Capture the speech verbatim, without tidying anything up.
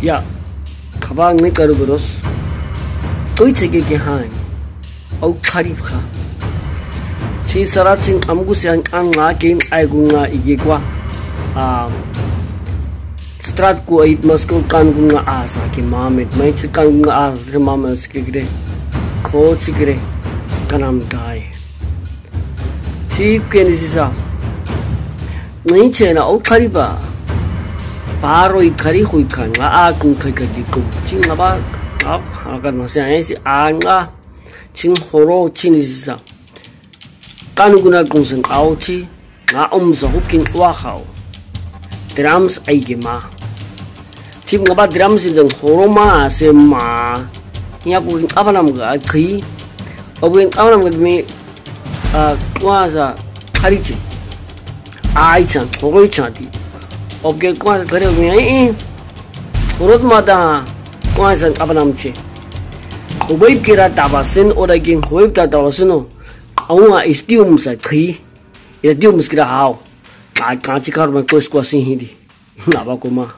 Ya, kaba ngi karu beros. Koi cheke ke hain. Au karib ha. Chi sara chin amgu se an kan nga ke ai gu nga ige kwa. Ah, strat ku ait mas ko kan gu nga asa ke mamet. Mai chi kan gu nga asa ke mamet ke gre. Ko chi gre. Kanam tai. Chi keni sisa. Ngi chena o kariba. Paro i kari hui kan nga a kun kai kai kum. Chi nga ba, ba, akan masi a si a nga. Chin horo chin sisa. Kan guna kun sen au chi. Nga um sa hukin wa hao. Drums ai ke ma. Chip nga ba drums in horo ma se ma. Nya ku kin abanam ga ki. Obu kin abanam ga mi, ah, kwa sa kari chi. Ai chan, horo chan ti. Obu ke kwa sa kari mi ai. Horo ma da kwa sa abanam chi. Obu kira tabasin, ora kin hoi ta tabasin o. Awa istium sa ki. Ira diu muskira hao. Ka, ka chikar ma kos kwa sin hindi. Naba kuma.